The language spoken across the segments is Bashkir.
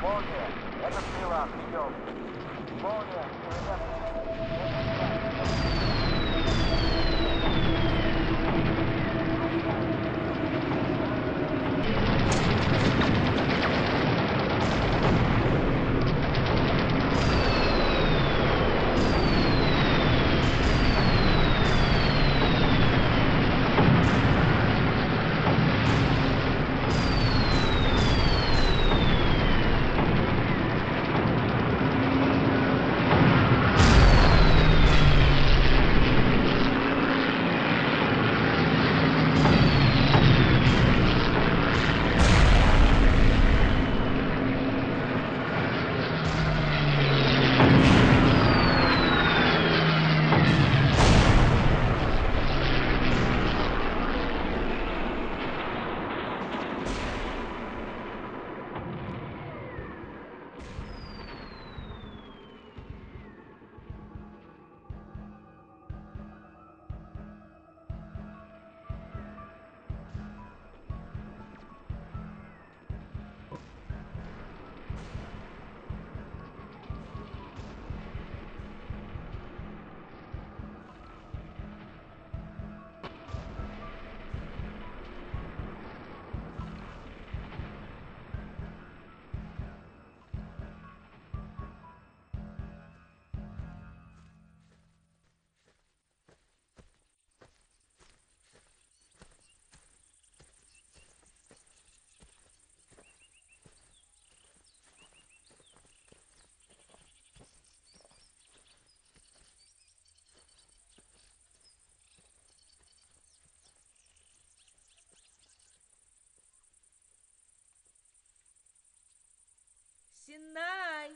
Молния, это стрела, прием. Молния, Синай!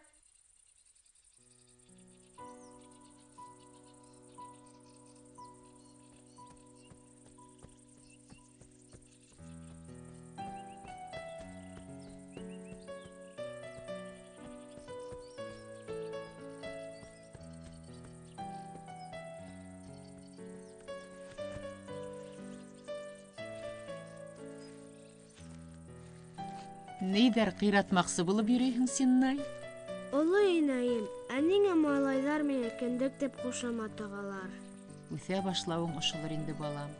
Нейҙәр ҡыйратмаҡсы булып йөрөйһөң, Синай? Оло инәйем, ә ниңә малайҙар миңә кендек тип ҡушамат тағалар? Үҫә башлауың ошолор инде, балам.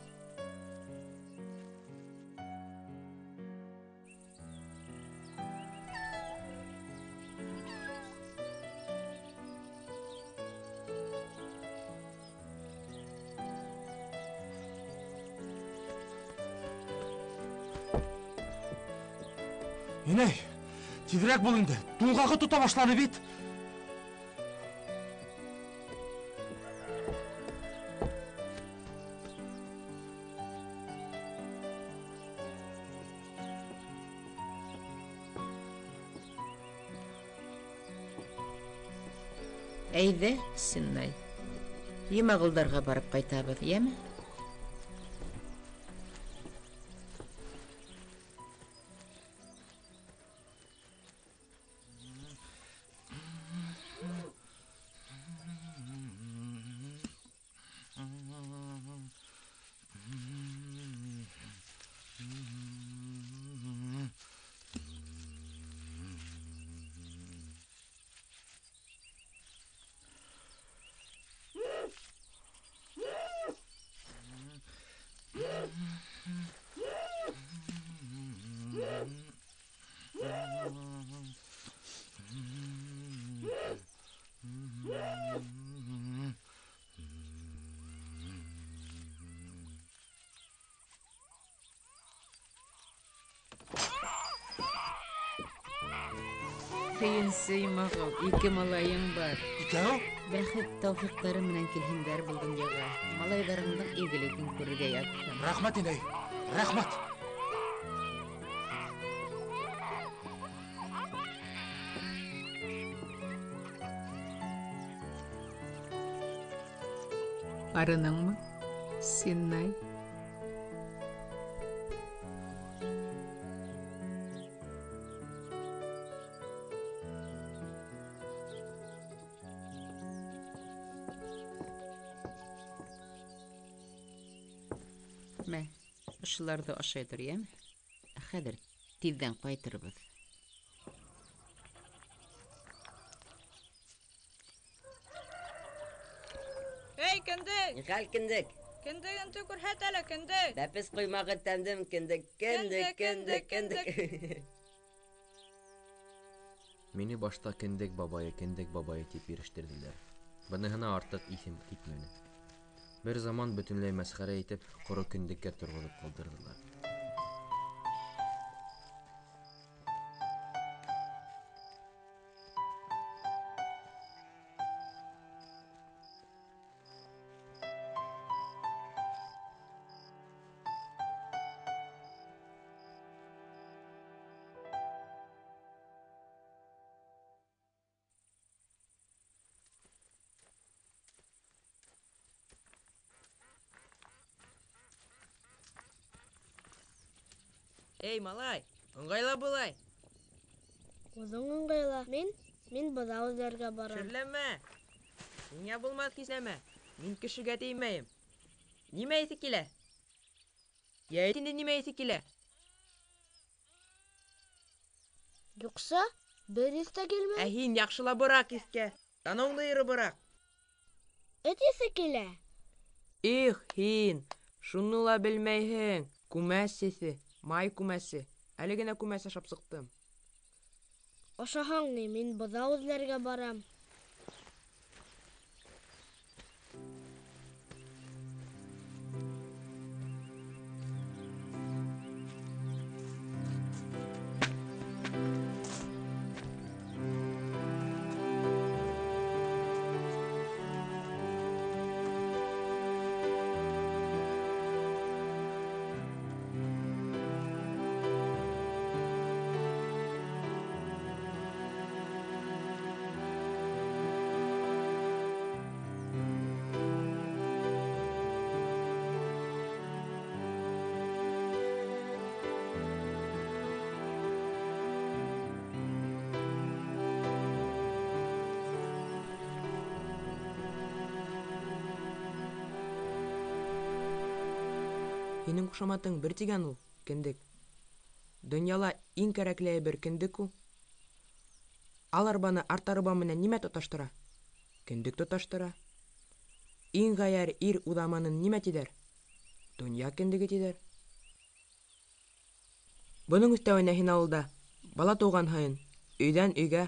Инәй, тиҙерәк бул инде. Тулғағы тота башланы бит. Әйҙә, Синай. Йомағолдарға барып ҡайтабыҙ, йәме? Һөйөнсө, Йомағол, ике малайың бар. Икәү? Бәхет тауфиҡтары менән килһендәр был донъяға. Малайҙарыңдың игелеген күрергә ятһын. Рәхмәт, инәй, рәхмәт. Арыныңмы, Синай? Мә, ошоларҙы ашай тор, йәме? Хәҙер тиҙҙән ҡайтырбыҙ. кендек? Нихәл, кендек? Кендегеңде күрһәт әле, кендек. Бәпес ҡоймағы тәмдем, кендек, кендек, кендек, кендек. Мине башта кендек бабайы, кендек бабайы тип ирештерҙеләр. Быныһына артыҡ иҫем китмәне. Бер заман бөтөнләй мәсхәрә итеп, ҡоро кендеккә торғоҙоп ҡалдырҙылар. Эй, малай, ыңғайла былай. Үҙең ыңғайла. Мин быҙау эҙләргә барам. Шөрләмә. Миңә булмаҫ һис нәмә. Мин кешегә теймәйем. Нимә иҫе килә? Йә әйт инде, нимә иҫе килә? Юҡса, бер иҫ тә килмәй. Ә һин яҡшылабыраҡ иҫкә. Танауыңды йырыбыраҡ. Эт иҫе килә. Их, һин, шуны ла белмәйһең. Күмәс еҫе. Май күмәсе. Әле генә күмәс ашап сыҡтым. Ашаһаң ни, мин быҙау эҙләргә барам. Һинең ҡушаматың бер тигән ул, кендек. Донъяла иң кәрәкле әйбер кендек ул. Ал арбаны арт арба менән нимә тоташтыра? Кендек тоташтыра. Иң ғәйәр ир уҙаманын нимә тиҙәр? Донъя кендеге тиҙәр. Бының өҫтәүенә һин ауылда бала тыуған һайын өйҙән өйгә,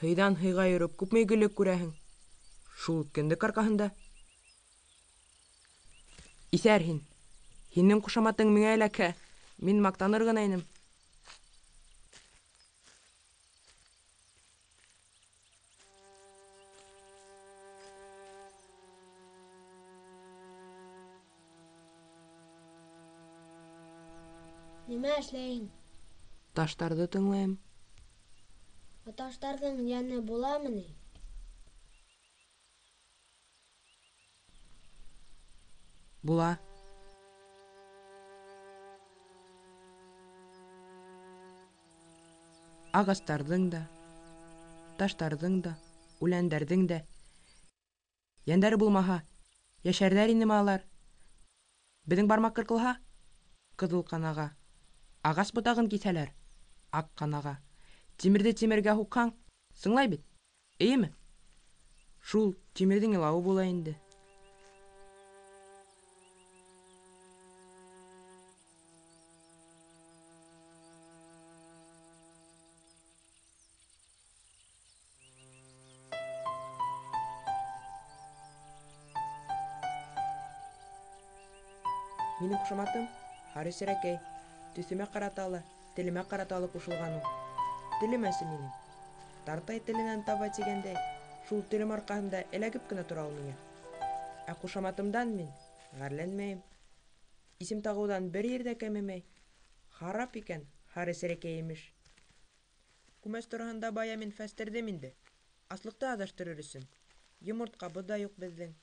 һыйҙан һыйға йөрөп күпме игелек күрәһең. Шул кендек арҡаһында. Иҫәр һин. Һинең ҡушаматың миңә эләкһә, мин маҡтаныр ғына инем. Нимә эшләйһең? Таштарҙы тыңлайым. Ә таштарҙың йәне буламы ни? Була. Ағастарҙың да, таштарҙың да, үләндәрҙең дә йәндәре булмаһа, йәшәрҙәр инеме алар? Беҙҙең бармаҡ ҡырҡылһа, ҡыҙыл ҡанаға. Ағас ботағын киҫәләр, аҡ ҡанаға. Тимерҙе тимергә һуҡһаң, сыңлай бит, эйеме? Шул тимерҙең илауы була инде. Минең ҡушаматым Һары Серәкәй. Төҫөмә ҡарата ла, телемә ҡарата ла ҡушылған ул. Телем әсе минең. Тартай теленән таба тигәндәй, шул телем арҡаһында эләгеп кенә тора ул миңә. Ә ҡушаматымдан мин ғәрләнмәйем. Исем тағыуҙан бер ерҙә кәмемәй. Харап икән Һары Серәкәй имеш. Күмәс тураһында бая мин фәстерҙем инде. Аслыҡты аҙаштырыр өсөн. Йомортҡабыҙ ҙа юҡ беҙҙең.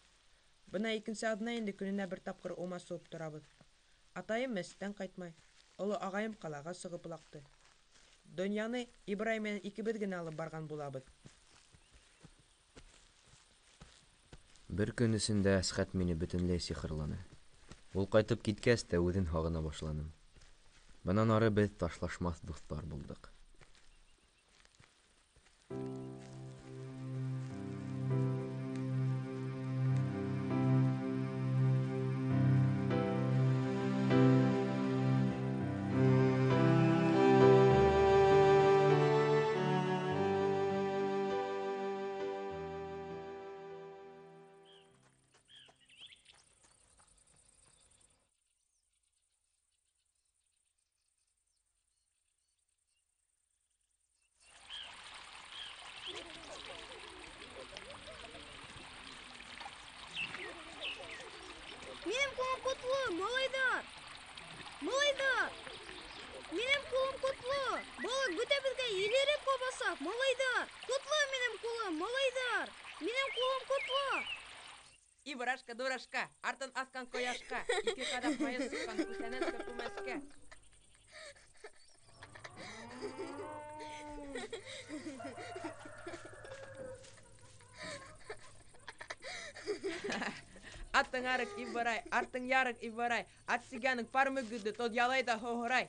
Бына икенсе аҙна инде көнөнә бер тапҡыр ума суып торабыҙ. Атайым мәсеттән ҡайтмай, оло ағайым ҡалаға сығып олаҡты. Донъяны Ибрай менән икебеҙ генә алып барған булабыҙ. Бер көн эсендә Әсхәт мине бөтөнләй сихырланы. Ул ҡайтып киткәс тә үҙен һағына башланым. Бынан ары беҙ ташлашмаҫ дуҫтар булдыҡ. ҡотло, малайҙар! Малайҙар! Минең ҡулым ҡотло! Балыҡ бөтәбеҙгә елереп ҡабасаҡ, малайҙар! Ҡотло минең ҡулым, малайҙар! Минең ҡулым ҡотло! Ибрашка, дурашка, артын аҫҡан ҡояшҡа, ике ҡаҙаҡ майы сыҡҡан күсәнәскә күмәскә. Атың арыҡ Ибрай, артың ярыҡ Ибрай, ат сигәнең пар мөгөҙлө, тот ялай ҙа һоһорай.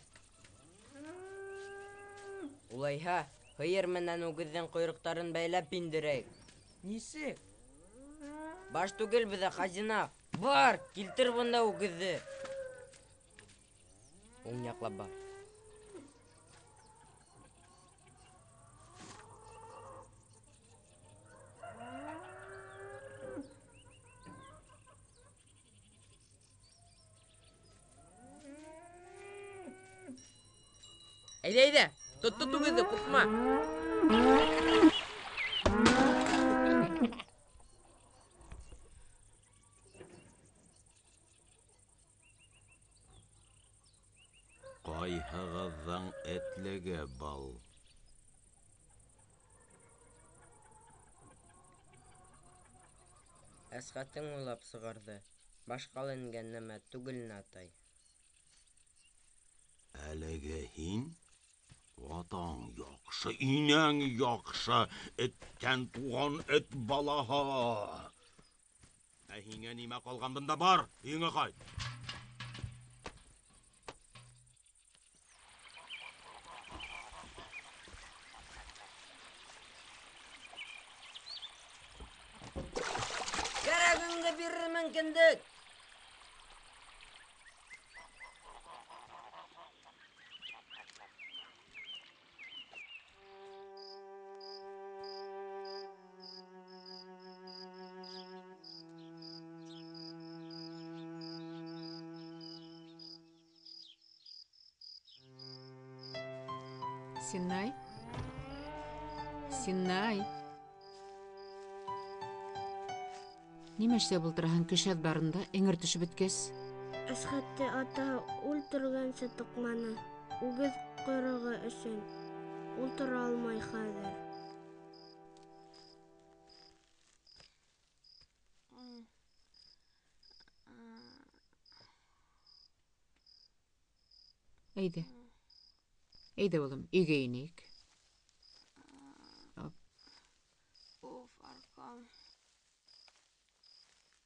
Улайһа, һыйыр менән үгеҙҙең ҡойроҡтарын бәйләп индерәйек. Нисек? Баш түгел беҙҙә хазина. Бар, килтер бында үгеҙҙе. Уң яҡлап бар. Әйҙә, әйҙә, тот, тот үгеҙҙе, ҡурҡма. Ҡайһығыҙҙың этлеге был? Әсхәтең уйлап сығарҙы. Башҡа ла ингән нәмә түгел, атай. Әлеге һин? Атаң яҡшы, инәң яҡшы, эттән туған эт балаһы. Ә һиңә нимә ҡалған бында? Бар, өйөңә ҡайт. Кәрәгеңде бирермен, кендек. Синай? Синай? Нимә эшләп ултыраһың кеше аҙбарында, эңер төшөп бөткәс? Әсхәтте атаһы үлтергәнсе туҡманы. Үгеҙ ҡойроғо өсөн. Ултыра алмай хәҙер. Әйҙә. Әйҙә, улым, өйгә инәйек. Уф, арҡам.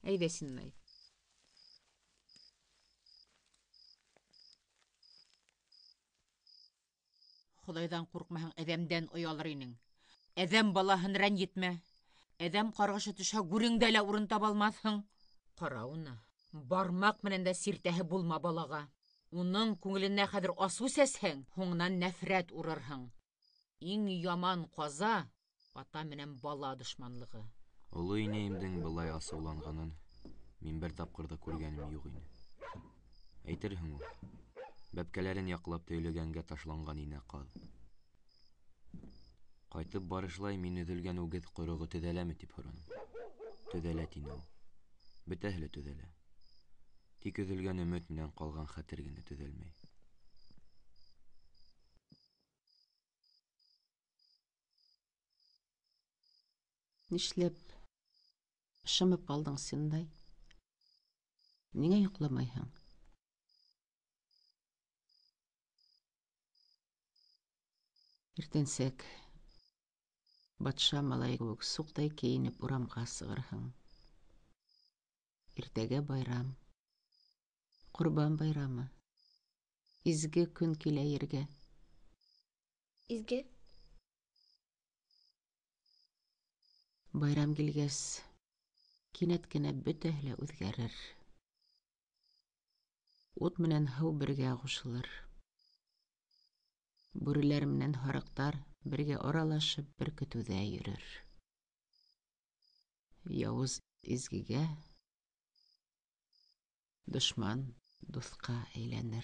Әйҙә, Синай. Хоҙайҙан ҡурҡмаһаң, әҙәмдән оялыр инең. Әҙәм балаһын рәнйетмә. Әҙәм ҡарғышы төшһә, гүреңдә лә урын таба алмаҫһың. Ҡара уны, бармаҡ менән дә сиртәһе булма балаға. Уның күңеленә хәҙер асыу сәсһәң, һуңынан нәфрәт урырһың. Иң яман ҡаза ата менән бала дошманлығы. Оло инәйемдең былай асыуланғанын мин бер тапҡыр ҙа күргәнем юҡ ине. Әйтерһең ул, бәпкәләрен яҡлап төйлөгәнгә ташланған инә ҡаҙ. Ҡайтып барышлай мин өҙөлгән үгеҙ ҡойроғо төҙәләме тип һораным. Төҙәлә тине ул. Бөтәһе лә төҙәлә. Тик өҙөлгән өмөт менән ҡалған хәтер генә төҙәлмәй. Нишләп шымып ҡалдың, Синай? Ниңә йоҡламайһың? Иртәнсәк батша малайы кеүек суҡтай кейенеп урамға сығырһың. Иртәгә байрам. Ҡорбан байрамы. Изге көн килә ергә. Изге? Байрам килгәс, кинәт кенә бөтәһе лә үҙгәрер. Ут менән һыу бергә ҡушылыр. Бүреләр менән һарыҡтар бергә аралашып бер көтөүҙә йөрөр. Яуыз изгегә, дошман дуҫҡа әйләнер.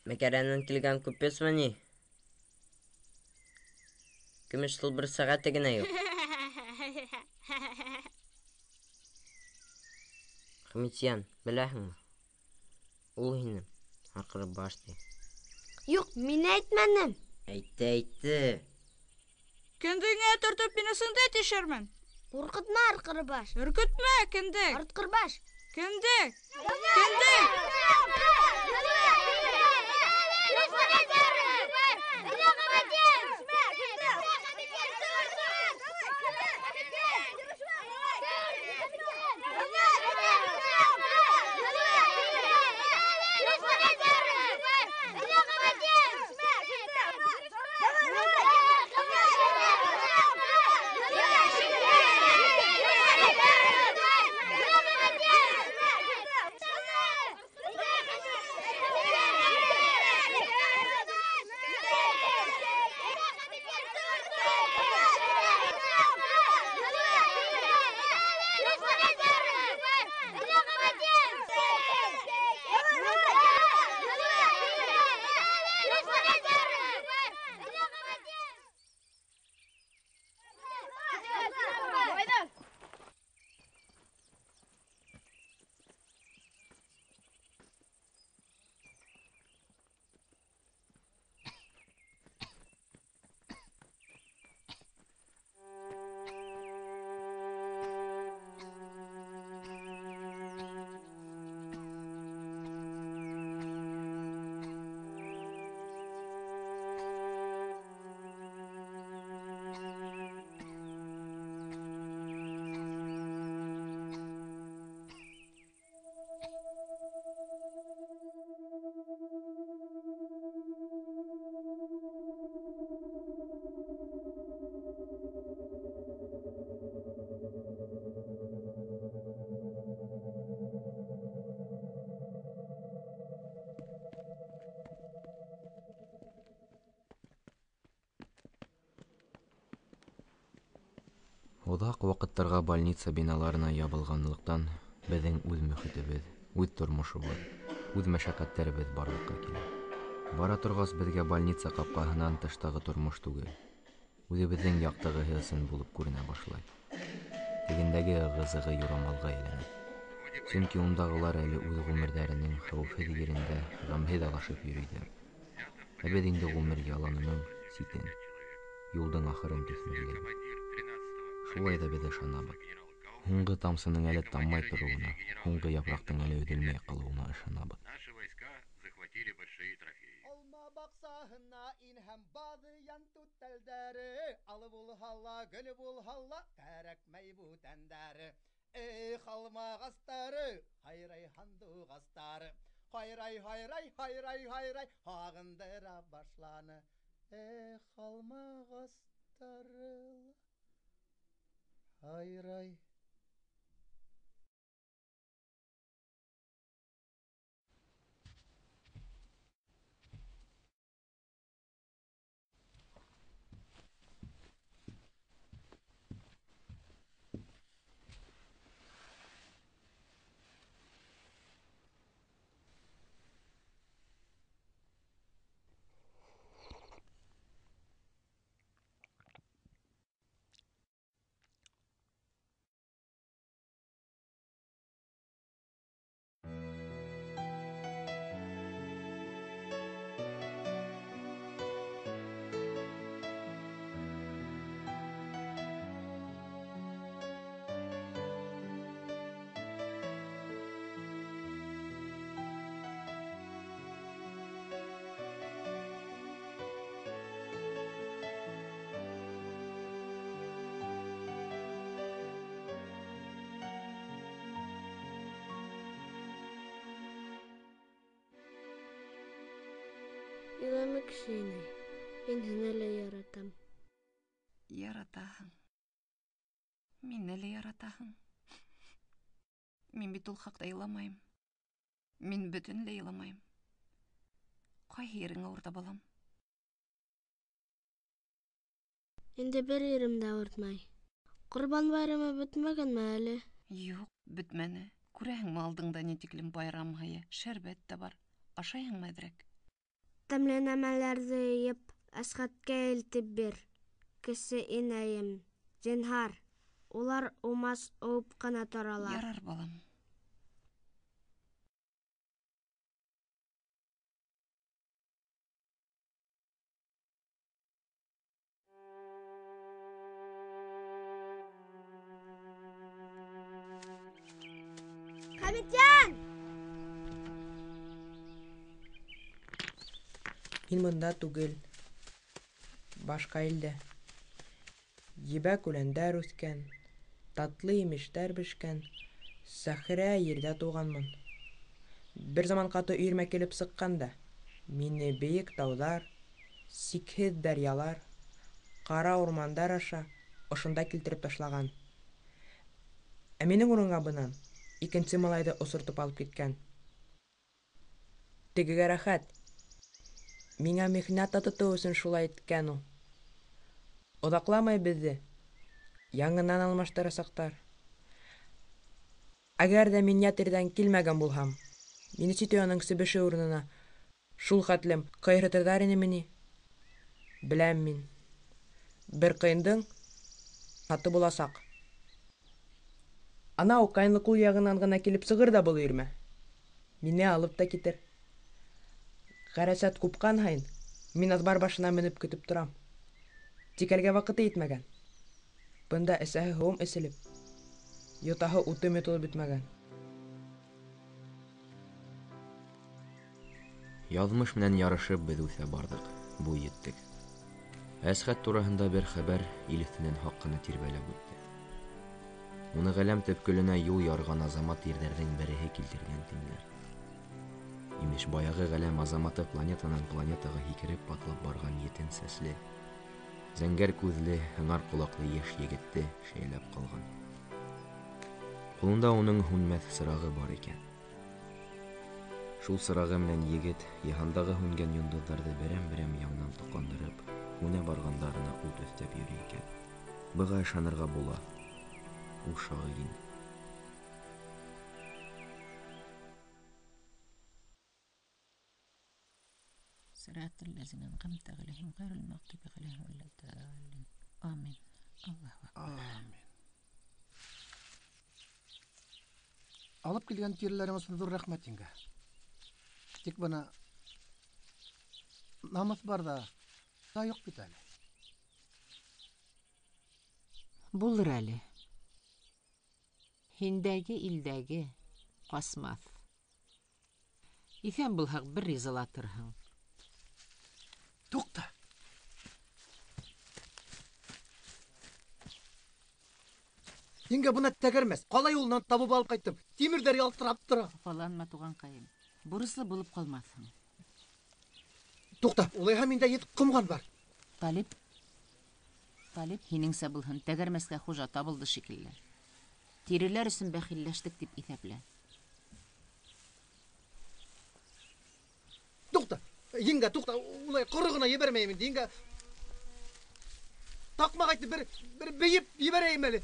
Мәкәрәнән килгән купецмы ни? Көмөш бер сәғәте генә юҡ. Хәмитйән, беләһеңме? Ул һине арҡыры баш ти. Юҡ, мин әйтмәнем. Әйтте, әйтте. Кендегеңә төртөп мин эсеңде тишермен. Ҡурҡытма, арҡыры баш. Өркөтмә, кендек. Артҡыр баш. Кендек. Кендек. Оҙаҡ ваҡыттарға больница биналарына ябылғанлыҡтан беҙҙең үҙ мөхитебеҙ, үҙ тормошобоҙ, үҙ мәшәҡәттәребеҙ барлыҡҡа килә. Бара торғас беҙгә больница ҡапҡаһынан тыштағы тормош түгел, үҙебеҙҙең яҡтағыһы ысын булып күренә башлай. Тегендәге ығы-зығы юрамалға әйләнә. Сөнки ундағылар әле үҙ ғүмерҙәренең хәүефһеҙ ерендә ғәмһеҙ алашып йөрөйҙәр. Ә беҙ инде ғүмер яланының ситен, юлдың ахырын төҫмөрләйбеҙ. Шулай ҙа беҙ ышанабыҙ. Һуңғы тамсының әле таммай тороуына, һуңғы япраҡтың әле өҙөлмәй ҡалыуына ышанабыҙ. Алма баҡсаһына инһәм, баҙыян түтәлдәре, алы булһа ла, гөл булһа ла, кәрәкмәй бүтәндәре. Эх, алма ағастары, һайрай һандуғастары, һайрай, һайрай, һайрай, һайрай, һағындыра башланы. Эх, алма ағастары, һайрай. Илама кеше, инәй. Мин һине лә яратам. Яратаһың. Мине лә яратаһың. Мин бит ул хаҡта иламайым. Мин бөтөнләй иламайым. Ҡайһы ерең ауырта, балам? Инде бер ерем дә ауыртмай. Ҡорбан байрамы бөтмәгәнме әле? Юҡ, бөтмәне. Күрәһеңме, алдыңда ни тиклем байрам һыйы, шәрбәт тә бар. Ашайһыңмы әҙерәк? Тәмле нәмәләрҙе йыйып, Әсхәткә илтеп бир, кесе инәйем, зинһар, улар умас ыуып ҡына торалар. Ярар, балам. Хәмитйән! Мин бында түгел, башҡа илдә. Ебәк үләндәр үҫкән, татлы емештәр бешкән сәхрә ерҙә тыуғанмын. Бер заман ҡаты өйөрмә килеп сыҡҡан да, мине бейек тауҙар, сикһеҙ даръялар, ҡара урмандар аша ошонда килтереп ташлаған. Ә минең урынға бынан икенсе малайҙы осортоп алып киткән. Тегегә рәхәт. Миңә михнәт татытыу өсөн шулай иткән ул. Оҙаҡламай беҙҙе яңынан алмаштырасаҡтар. Әгәр ҙә мин ят ерҙән килмәгән булһам, мине сит ояның себеше урынына шул хәтлем ҡыйырһытырҙар инеме ни? Беләм мин. Бер ҡыйындың һаты буласаҡ. Анау Ҡайынлыҡул яғынан ғына килеп сығыр ҙа был өйөрмә. Мине алып та китер. Ғәрәсәт ҡупҡан һайын мин аҙбар башына менеп көтөп торам. Тик әлгә ваҡыты етмәгән. Бында эсәһе һыуым эселеп, йотаһы утым йотолоп бөтмәгән. Яҙмыш менән ярышып беҙ үҫә барҙыҡ, буй еттек. Әсхәт тураһында бер хәбәр ил өҫтөнән һаҡ ҡына тирбәләп үтте. Уны ғаләм төпкөлөнә юл ярған азамат ирҙәрҙең береһе килтергән тинеләр. Имеш, баяғы ғаләм азаматы планетанан планетаға һикереп атлап барған етен сәсле, зәңгәр күҙле, һыңар ҡолаҡлы йәш егетте шәйләп ҡалған. Ҡулында уның һүнмәҫ сырағы бар икән. Шул сырағы менән егет йыһандағы һүнгән йондоҙҙарҙы берәм-берәм яңынан тоҡандырып, һүнә барғандарына ут өҫтәп йөрөй икән. Быға ышанырға була. Ул шағир ине. صراط الذين أنعمت عليهم غير المغضوب عليهم ولا الضالين. آمين. الله أكبر. Амин. Алып килгән тиреләрең өсөн ҙур рәхмәт, еңгә. Тик бына намыҫ бар ҙа, та юҡ бит әле. Булыр әле. Һиндәге илдәге ҡасмаҫ. Иҫән булһаҡ бер ризалатырһың. Туҡта. Еңгә, бына тәгәрмәс. Ҡала юлынан табып алып ҡайттым. Тимерҙәр ялтырап тора. Хафаланма, туғанҡайым. Бурыслы булып ҡалмаҫһың. Туҡта, улайһа миндә ет ҡомған бар. Талип, Талип, һинеңсә булһын, тәгәрмәскә хужа табылды шикелле. Тиреләр өсөн бәхилләштек тип иҫәплә. Туҡта, еңгә, туҡта, улай ҡоро ғына ебәрмәйем инде, еңгә. Таҡмаҡ әйтеп бер бейеп ебәрәйем әле.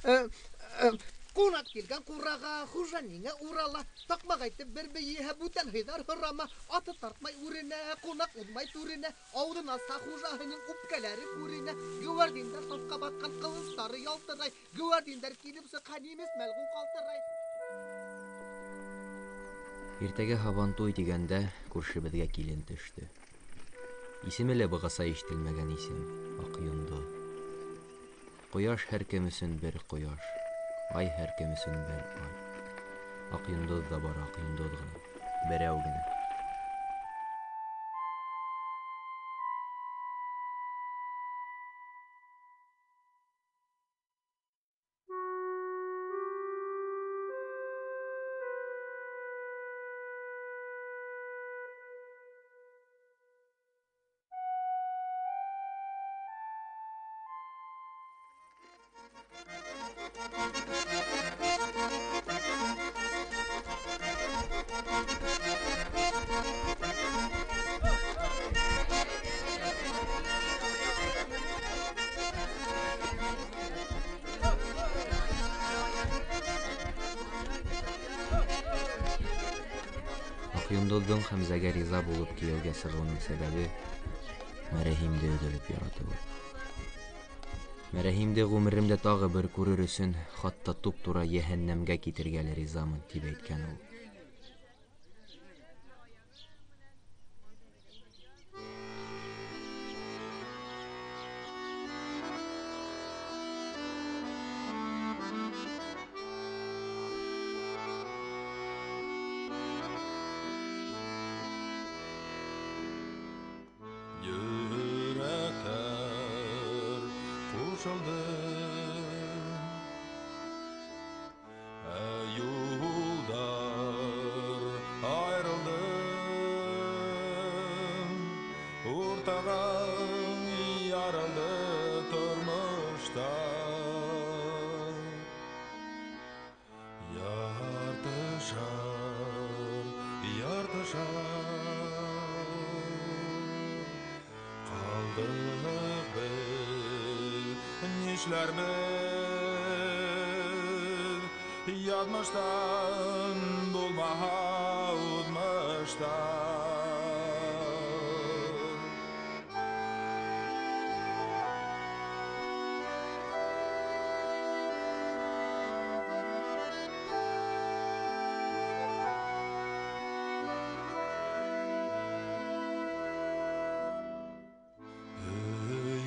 Ҡунаҡ килгән ҡураға, хужа ниңә урала? Таҡмаҡ әйтеп бер бейеһә, бүтән һыйҙар һорама. Аты тартмай үренә, ҡунаҡ уҙмай түренә. Ауыҙын асһа, хужаһының үпкәләре күренә. Геүәрҙиндәр сафҡа батҡан, ҡылыстары ялтырай. Геүәрҙиндәр килеп сыҡһа, немец мәлғүн ҡалтырай. Иртәгә һабантуй тигәндә күршебеҙгә килен төштө. Исеме лә бығаса ишетелмәгән исем — Аҡйондоҙ. Ҡояш һәр кем өсөн бер ҡояш, ай һәр кем өсөн бер ай. Аҡйондоҙ ҙа бар аҡйондоҙ ғына, берәү генә. Аҡйондоҙҙоң Хәмзәгә риза булып кейәүгә сығыуының сәбәбе Мәрәһимде өҙөлөп яратыуы. Мәрәһимде ғүмеремдә тағы бер күрер өсөн хатта туп-тура йәһәннәмгә китергә лә ризамын, тип әйткән ул. Yazmıştan bulmaha udmıştan.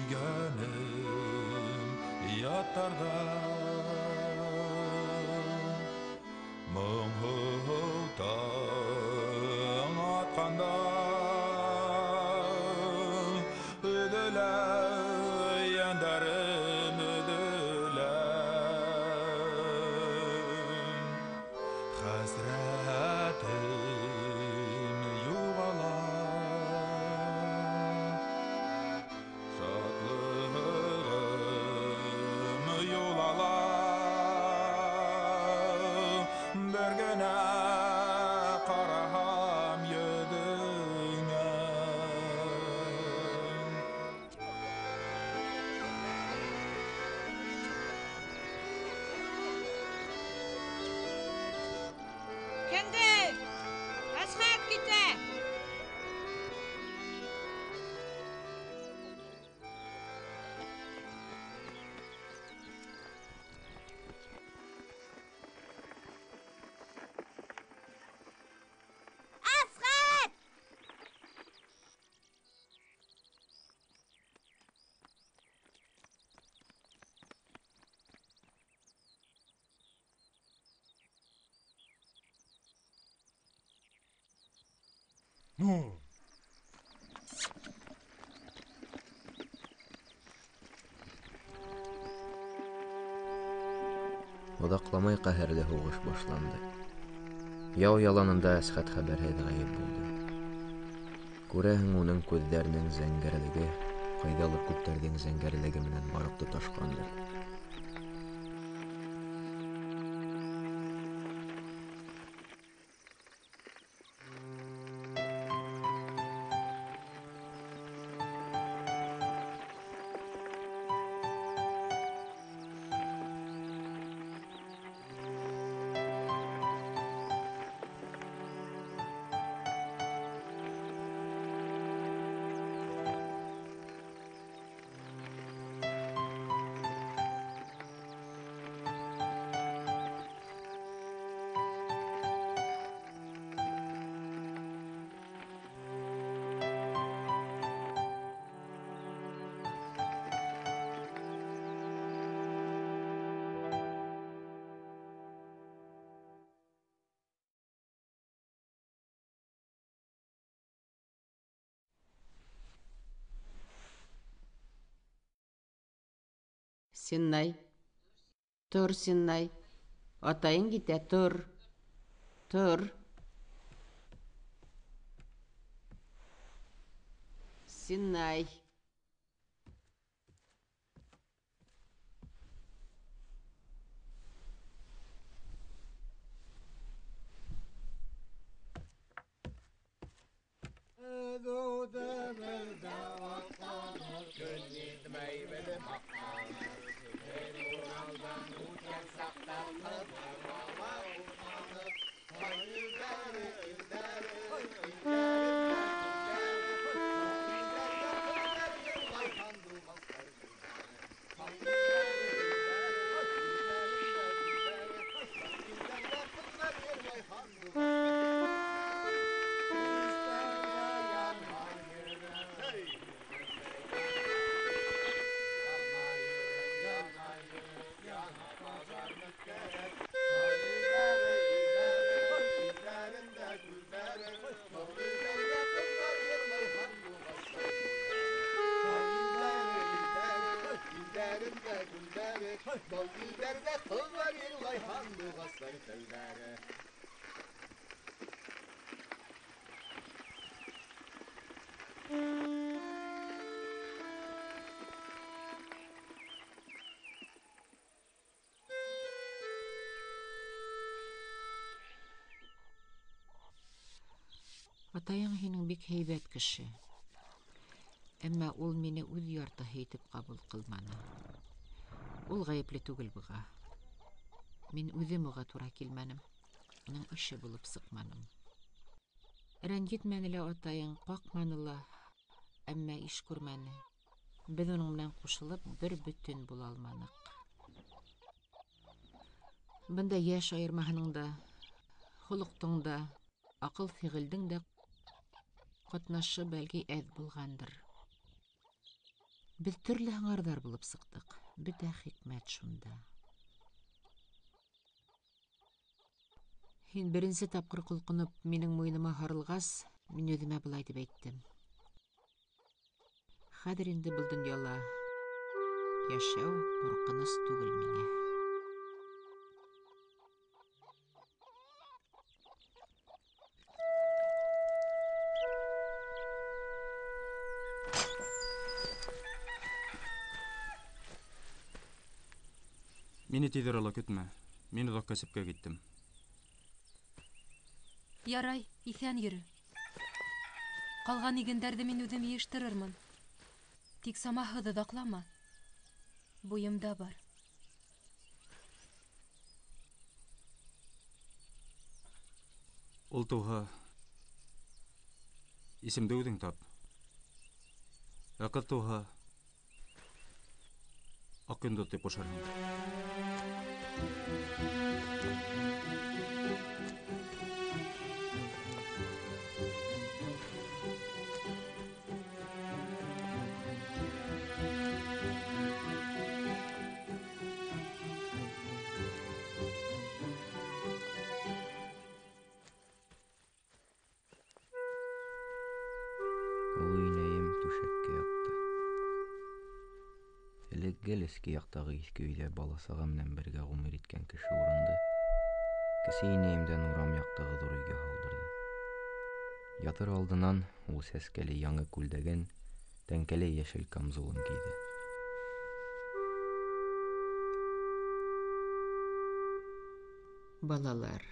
Öygenim yatlarda Ну. Оҙаҡламай ҡәһәрле һуғыш башланды. Яу яланында Әсхәт хәбәрһеҙ ғәйеп булды. Күрәһең, уның күҙҙәренең зәңгәрлеге ҡайҙалыр күптәрҙең зәңгәрлеге менән барып тоташҡандыр. Синнай, тор, Синнай, атайың китә, тор, тор. Синнай. Был илдәрҙә ҡыҙҙар йырлай һандуғастар телдәре. Атайың һинең бик һәйбәт кеше. Әммә ул мине үҙ яртыһы итеп ҡабул ҡылманы. Ул ғәйепле түгел быға. Мин үҙем уға тура килмәнем. Уның ише булып сыҡманым. Рәнйетмәне лә атайың, ҡаҡманы ла, әммә иш күрмәне. Беҙ уның менән ҡушылып бер бөтөн була алманыҡ. Бында йәш айырмаһының да, холоҡтоң да, аҡыл фиғелдең дә ҡатнашы бәлки әҙ булғандыр. Беҙ төрлө һыңарҙар булып сыҡтыҡ. Бөтә хикмәт шунда. Һин беренсе тапҡыр ҡолҡоноп минең муйыныма һарылғас, мин үҙемә былай тип әйттем: хәҙер инде был донъяла йәшәү ҡурҡыныс түгел миңә. Мине тиҙ арала көтмә. Мин оҙаҡ кәсепкә киттем. Ярай, иҫән йөрө. Ҡалған игендәрҙе мин үҙем йыйыштырырмын. Тик самаһыҙ оҙаҡлама. Буйымда бар. Ул тыуһа, исемде үҙең тап. Ә ҡыҙ тыуһа, аҡ йондоҙ тип ҡушырһың. Оло инәйем түшәккә ятты. Элек гел эске яҡтағы иҫке өйҙә бала-саға менән бергә ғүмер иткән кеше урынды кесе инәйемдән урам яҡтағы ҙур өйгә һалдырҙы. Ятыр алдынан ул сәскәле яңы күлдәген, тәңкәле йәшел камзулын кейҙе. Балалар,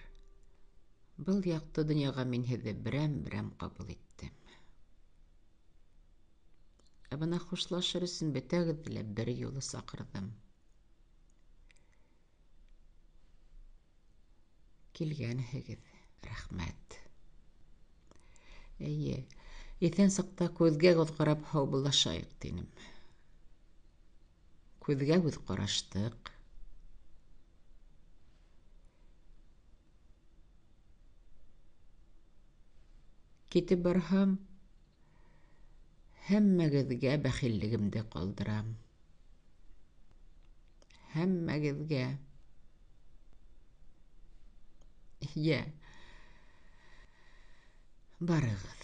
был яҡты донъяға мин һеҙҙе берәм-берәм ҡабул иттем. Ә бына хушлашыр өсөн бөтәгеҙҙе лә бер юлы саҡырҙым. Килгәнһегеҙ, рәхмәт. Эйе, иҫән саҡта күҙгә күҙ ҡарап һаубуллашайыҡ тинем. Күҙгә күҙ ҡараштыҡ. Китеп барһам, һәммәгеҙгә бәхиллегемде ҡалдырам. Һәммәгеҙгә. Йә, барығыҙ.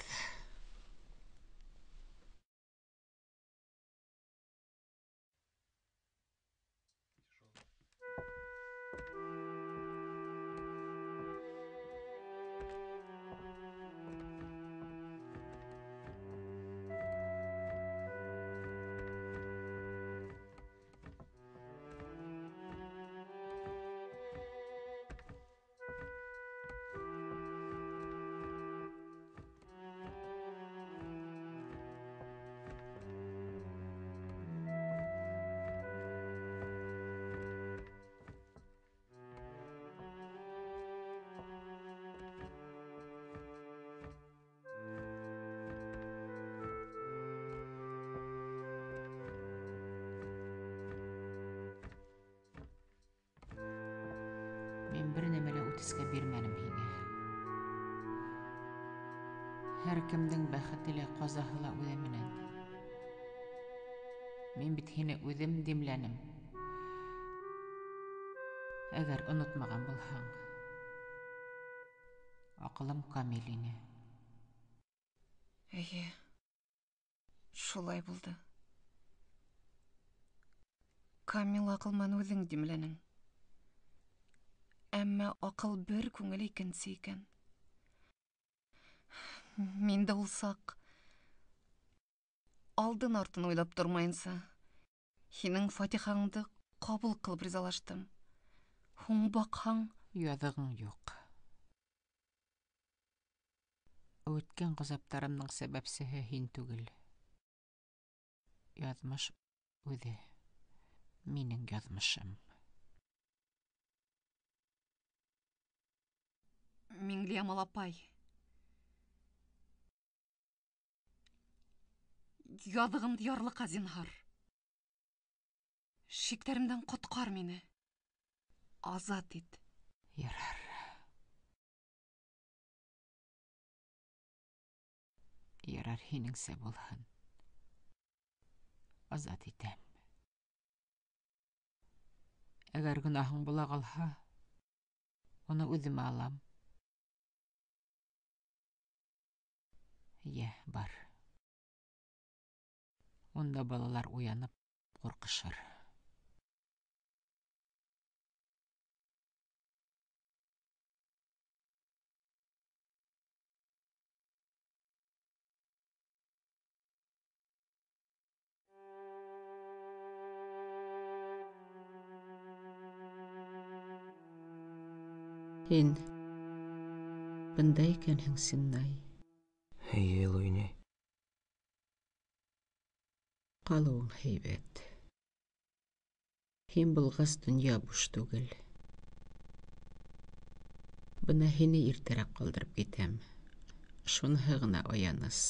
Мин бер нәмә лә үтескә бирмәнем һиңә. Һәр кемдең бәхете лә, ҡазаһы ла үҙе менән. Мин бит һине үҙем димләнем. Әгәр онотмаған булһаң, аҡылым камил ине. Эйе, шулай булды. Камил аҡыл менән үҙең димләнең. Әммә аҡыл бер, күңел икенсе икән. Мин дә ул саҡ алдын артын уйлап тормайынса, һинең фатихаңды ҡабул ҡылып ризалаштым. Һуң баҡһаң, яҙығың юҡ. Үткән ғазаптарымдың сәбәпсеһе һин түгел. Яҙмыш үҙе, минең яҙмышым. Миңлиямал апай, яҙығымды ярлыҡа, зинһар. Шиктәремдән ҡотҡар мине. Азат ит. Ярар. Ярар, һинеңсә булһын. Азат итәм. Әгәр гонаһың була ҡалһа, уны үҙемә алам. Йә, бар. Унда балалар уянып ҡурҡышыр. Һин бында икәнһең, Синнай. Эйе, оло инәй. Ҡалыуың һәйбәт. Һин булғас, донъя буш түгел. Бына һине иртәрәк ҡалдырып китәм. Шуныһы ғына аяныс.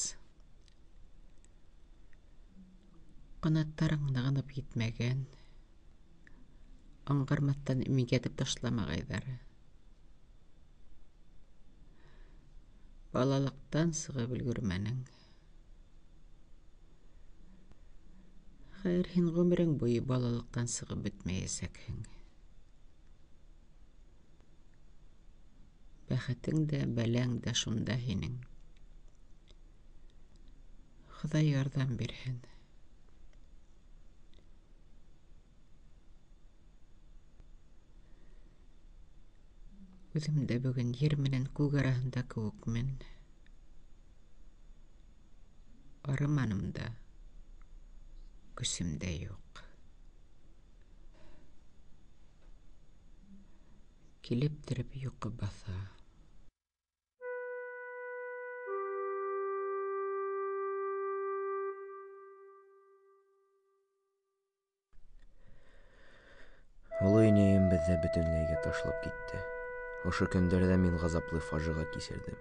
Ҡанаттарың нығынып етмәгән. Аңғармаҫтан имгәтеп ташламағайҙар. Балалыҡтан сығып өлгөрмәнең. Хәйер, һин ғүмерең буйы балалыҡтан сығып бөтмәйәсәкһең. Бәхетең дә, бәләң дә шунда һинең. Хоҙай ярҙам бирһен. Үҙем дә бөгөн ер менән күк араһында кеүекмен. Арыманым да, көсөм дә юҡ. Килеп тереп йоҡо баҫа. Оло инәйем беҙҙе бөтөнләйгә ташлап китте. Ошо көндәрҙә мин ғазаплы фажиға кисерҙем.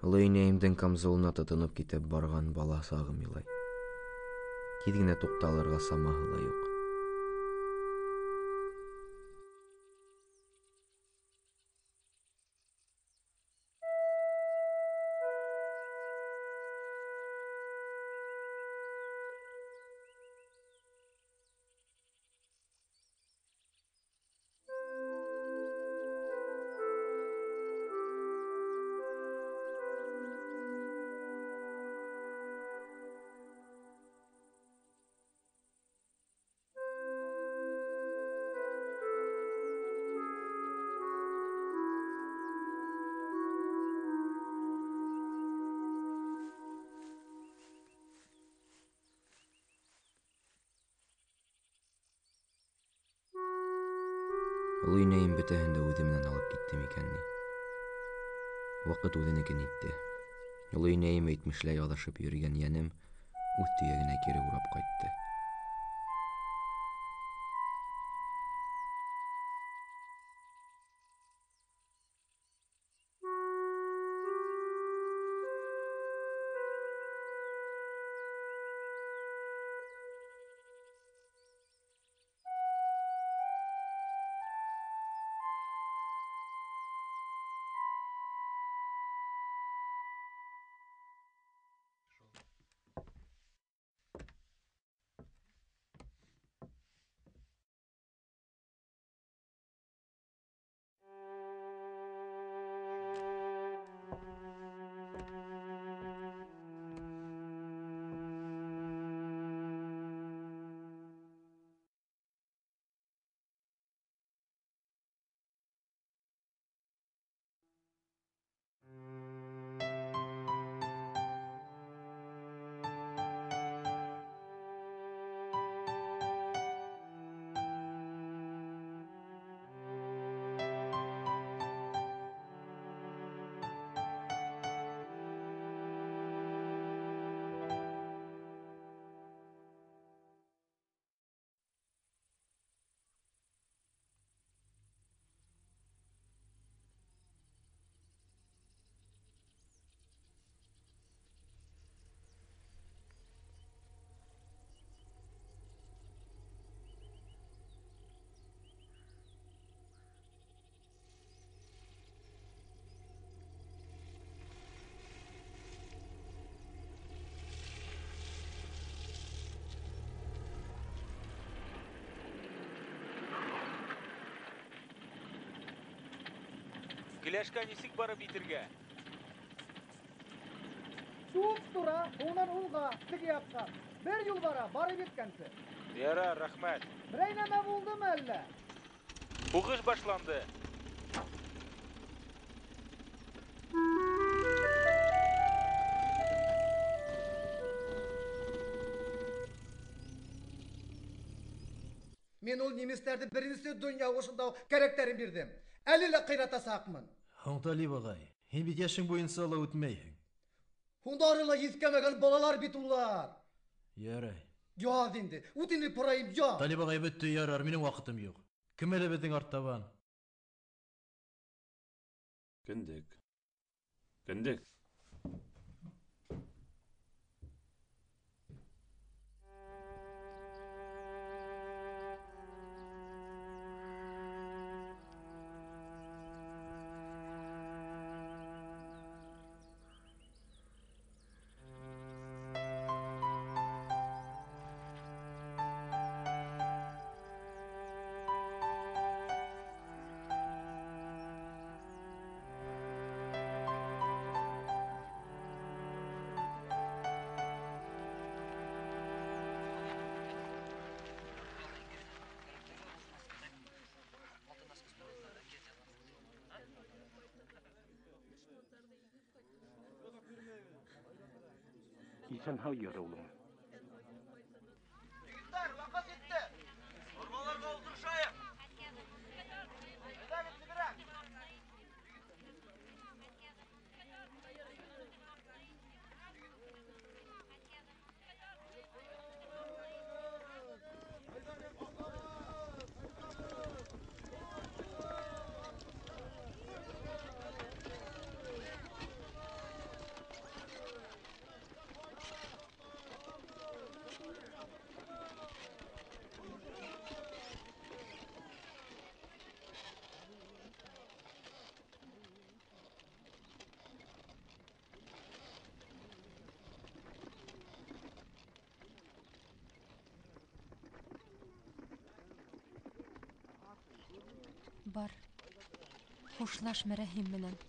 Оло инәйемдең камзолына тотоноп китеп барған бала сағым илай. Тиҙ генә туҡталырға самаһы ла юҡ. Оло инәйем бөтәһен дә үҙе менән алып китте микән ни? Ваҡыт үҙенекен итте. Оло инәйем әйтмешләй аҙашып йөрөгән йәнем үҙ төйәгенә кире урап ҡайтты. Келәшкә нисек барып етергә? Туп-тура, унан уңға, теге яҡҡа. Бер юл бара, барып еткәнсе. Ярар, рәхмәт. Берәй нәмә булдымы әллә? Һуғыш башланды. Мин ул немецләрҙе беренсе донъя һуғышында уҡ кәрәктәрен бирҙем. Әле лә ҡыйратасаҡмын. Һуң, Талип ағай, һин бит йәшең буйынса ла үтмәйһең. Һуңдары ла еҫкәмәгән балалар бит улар. Ярай. Яҙ инде, үтенеп һорайым, яҙ. Талип ағай, бөттө, ярар, минең ваҡытым юҡ. Кем әле беҙҙең артабан? Кендек. Кендек. Иҫән-һау йөр, улым. Егеттәр, ваҡыт етте. Арбаларға ултырышайыҡ. Әйҙәгеҙ, тиҙерәк. Бар, хушлаш Мәрәһим менән.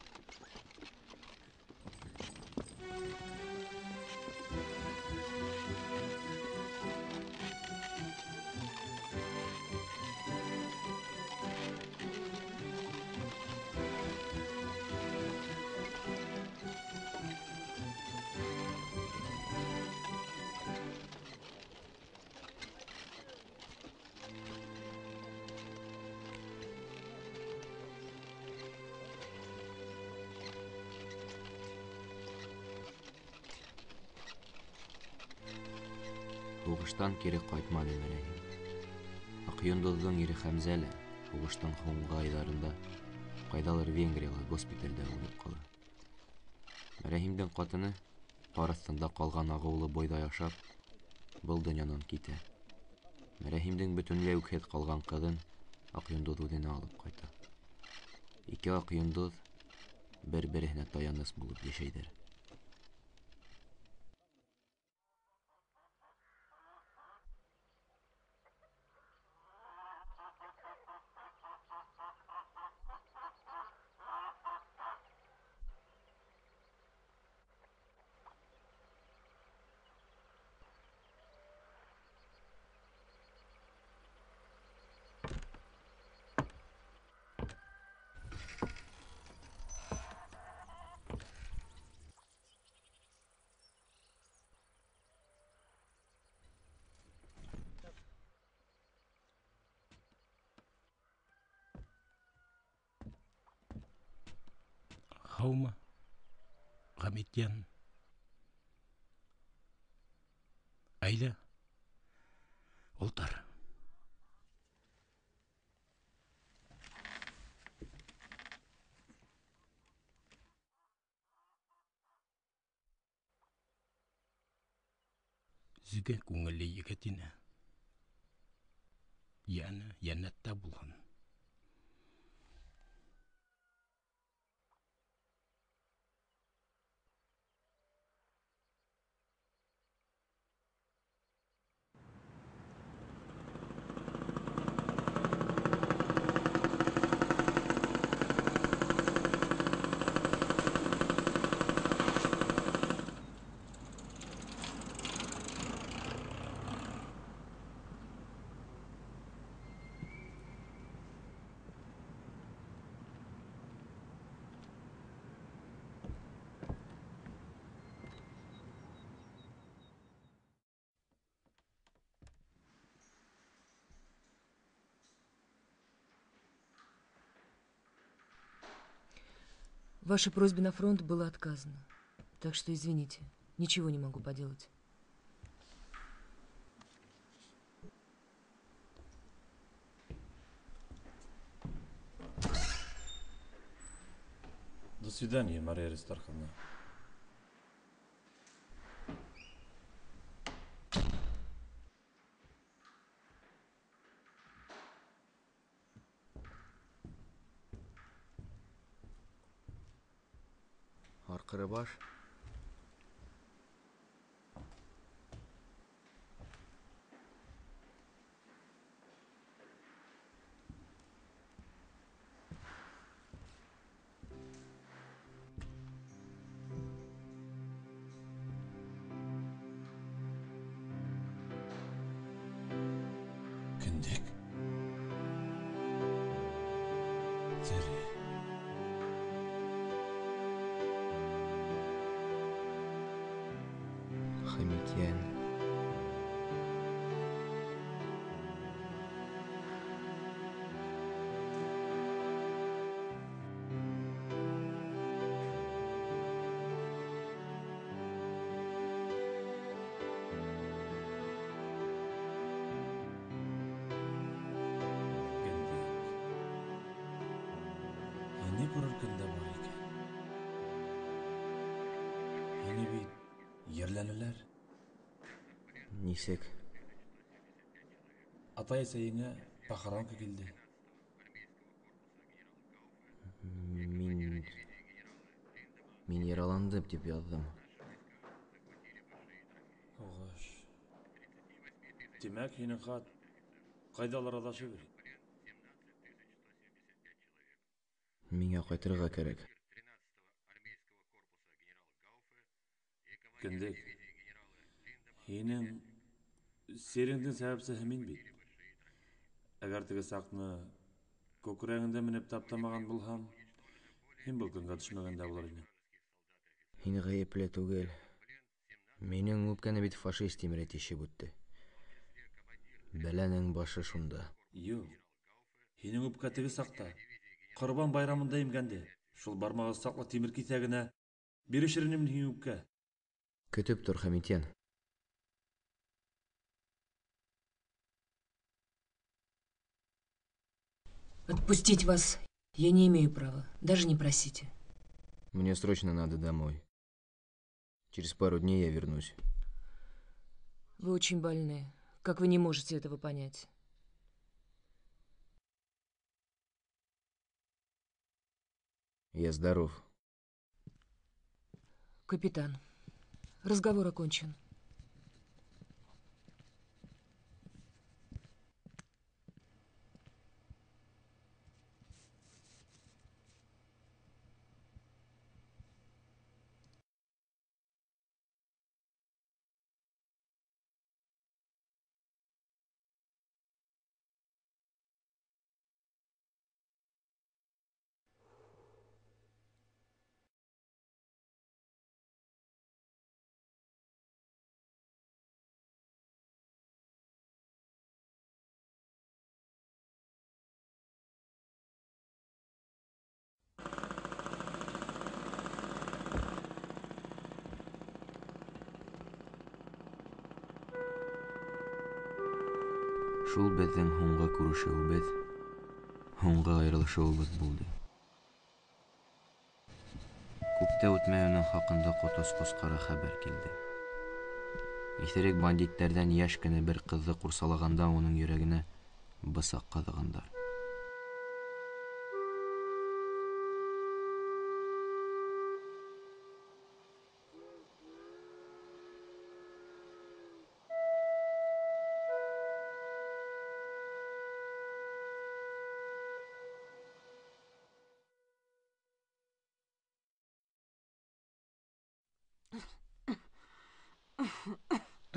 Һуғыштан кире ҡайтманы Мәрәһим. Аҡйондоҙҙоң ире Хәмзә лә һуғыштың һуңғы айҙарында ҡайҙалыр Венгрияла госпиталдә үлеп ҡала. Мәрәһимдең ҡатыны ҡар аҫтында ҡалған ағыулы бойҙай ашап, был донъянан китә. Мәрәһимдең бөтөнләй үкһеҙ ҡалған ҡыҙын Аҡйондоҙ үҙенә алып ҡайта. Ике Аҡйондоҙ бер-береһенә таяныс булып йәшәйҙәр. Һаумы, Ғәмитйән? Әйҙә, ултыр. Зегә күңелле егет ине. Йәне йәннәттә булһын. Вашей просьбе на фронт было отказано. Так что извините, ничего не могу поделать. До свидания, Мария Аристарховна. Арҡырыбаш. Кендек. Тере. Хәмитйән. Кендек. Һине күрер көн дә бар икән. Һине бит ерләнеләр. Нисек? Атай-әсәйеңә похоронка килде. Мин яраландым дип яҙҙым. Һуғыш. Тимәк, һинең хат ҡайҙалыр аҙашып йөрөй. Миңә ҡайтырға кәрәк. Кендек. Һинең сиреңдең сәбәпсеһе мин бит. Әгәр теге саҡны күкрәгеңдә менеп таптамаған булһам, һин был көнгә төшмәгән дә булыр инең. Һин ғәйепле түгел. Минең үпкәне бит фашист тимере тишеп үтте. Бәләнең башы шунда. Юҡ. Һинең үпкә теге саҡта Ҡорбан байрамында имгәнде. Шул бармағы саҡлы тимер киҫәгенә бирешер инем мин һинең үпкә. Көтөп тор, Хәмитйән. Отпустить вас я не имею права, даже не просите. Мне срочно надо домой. Через пару дней я вернусь. Вы очень больны. Как вы не можете этого понять? Я здоров. Капитан, разговор окончен. Шул беҙҙең һуңғы күрешеүебеҙ, һуңғы айырылышыуыбыҙ булды. Күп тә үтмәй уның хаҡында ҡот осҡос ҡара хәбәр килде. Иҫерек бандиттәрҙән йәш кенә бер ҡыҙҙы ҡурсалағанда уның йөрәгенә бысаҡ ҡаҙағандар.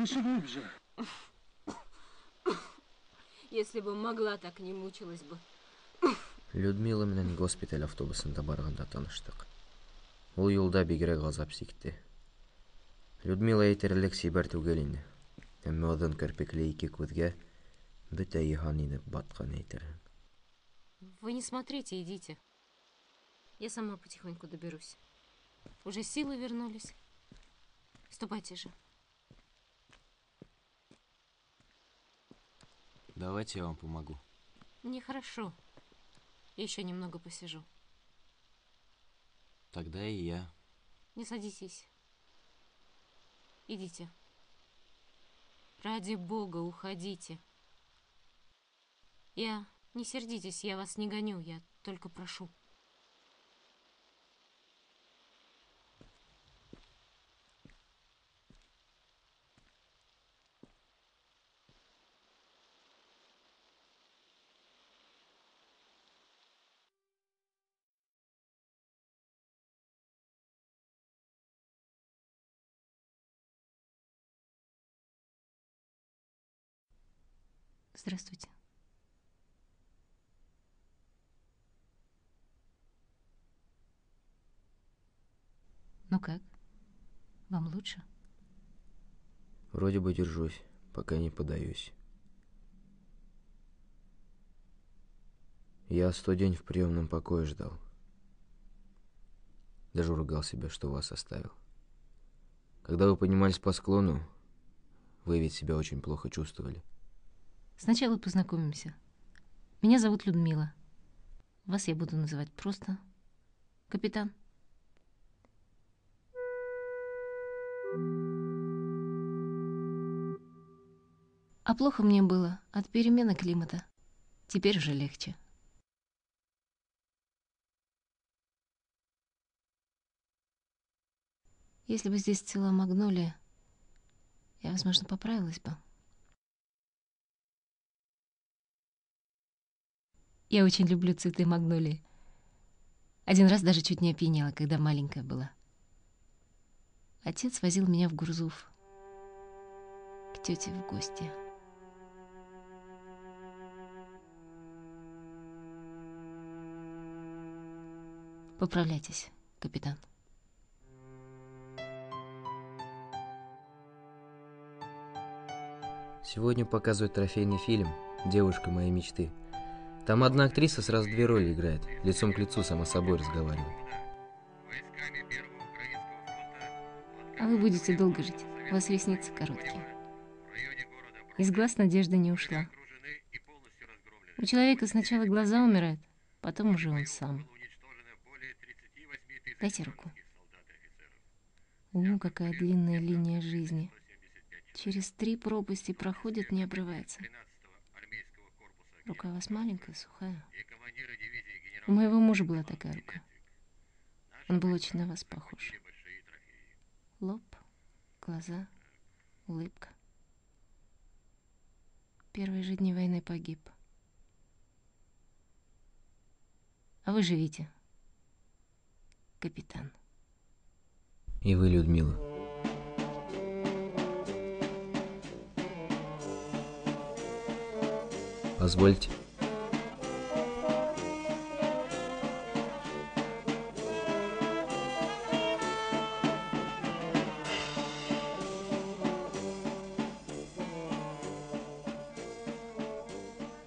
Дыши глубже. Если бы могла, так не мучилась бы. Людмила менән госпиталь автобусында барғанда таныштыҡ. Ул юлда бигерәк ғазап сикте. Людмила әйтерлек сибәр түгел ине. Әммә оҙон керпекле ике күҙгә бөтә йыһан инеп батҡан әйтерһең. Вы не смотрите, идите. Я сама потихоньку доберусь. Уже силы вернулись. Ступайте же. Давайте я вам помогу. Мне хорошо. Я еще немного посижу. Тогда и я. Не садитесь. Идите. Ради бога, уходите. Я... Не сердитесь, я вас не гоню, я только прошу. Здравствуйте. Ну как? Вам лучше? Вроде бы держусь, пока не подаюсь. Я 100 день в приемном покое ждал. Даже ругал себя, что вас оставил. Когда вы поднимались по склону, вы ведь себя очень плохо чувствовали. Сначала познакомимся. Меня зовут Людмила. Вас я буду называть просто капитан. А плохо мне было от перемены климата. Теперь уже легче. Если бы здесь цвела магнолия, я, возможно, поправилась бы. Я очень люблю цветы магнолии. Один раз даже чуть не опьянела, когда маленькая была. Отец возил меня в Гурзуф к тете в гости. Поправляйтесь, капитан. Сегодня показывают трофейный фильм «Девушка моей мечты». Там одна актриса сразу две роли играет, лицом к лицу сама с собой разговаривает. А вы будете долго жить, у вас ресницы короткие. Из глаз надежда не ушла. У человека сначала глаза умирают, потом уже он сам. Дайте руку. О, какая длинная линия жизни. Через 3 пропасти проходит, не обрывается. Рука у вас маленькая, сухая. У моего мужа была такая рука. Он был очень на вас похож. Лоб, глаза, улыбка. Первые же дни войны погиб. А вы живите, капитан. И вы, Людмила. Позвольте.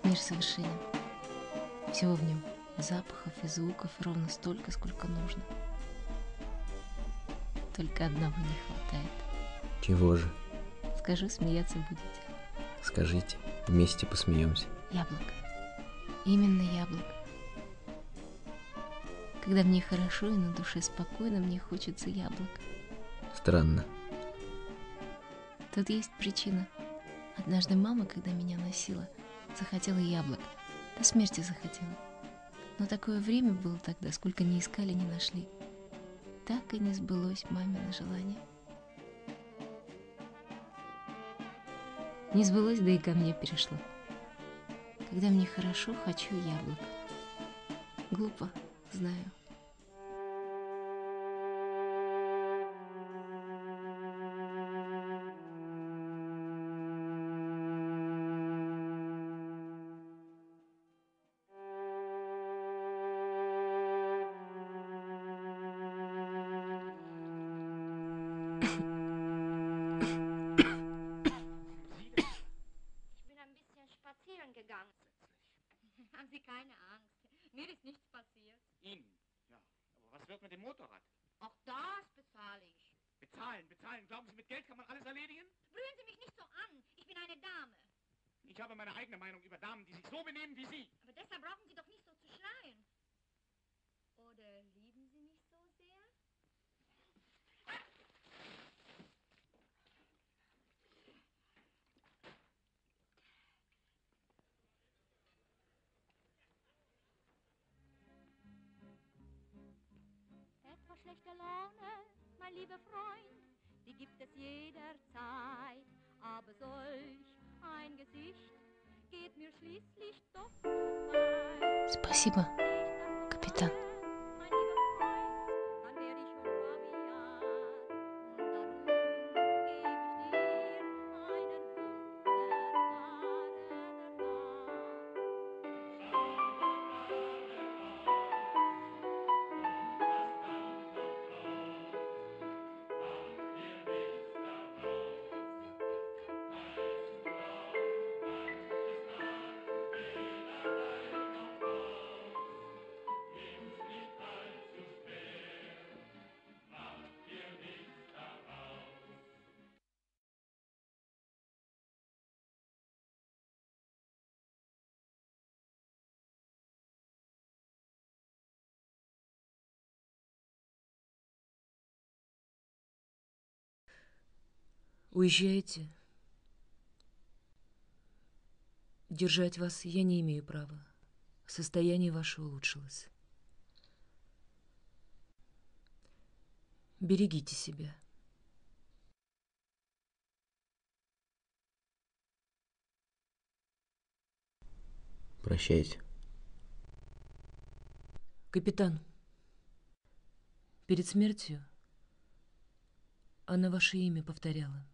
Мир совершенен. Всего в нем запахов и звуков ровно столько, сколько нужно. Только одного не хватает. Чего же? Скажу, смеяться будете. Скажите, вместе посмеемся. Яблок. Именно яблок. Когда мне хорошо и на душе спокойно, мне хочется яблок. Странно. Тут есть причина. Однажды мама, когда меня носила, захотела яблок. До смерти захотела. Но такое время было тогда, сколько ни искали, не нашли. Так и не сбылось мамино желание. Не сбылось, да и ко мне перешло. Когда мне хорошо, хочу яблок. Глупо, знаю. bezahlen. Glauben Sie, mit Geld kann man alles erledigen? Brüllen Sie mich nicht so an. Ich bin eine Dame. Ich habe meine eigene Meinung über Damen, die sich so benehmen wie Sie. Aber deshalb brauchen Sie doch nicht so zu schreien. Oder lieben Sie mich so sehr? Etwas schlechte Laune, mein lieber Freund, die gibt es jederzeit. Aber solch ein Gesicht geht mir schließlich doch zu weit. Спасибо, капитан. Dann werde ich schon rabiat und darum gebe ich dir einen wunderbaren Rat. Уезжаете? Держать вас я не имею права. Состояние ваше улучшилось. Берегите себя. Прощайте. Капитан, перед смертью она ваше имя повторяла.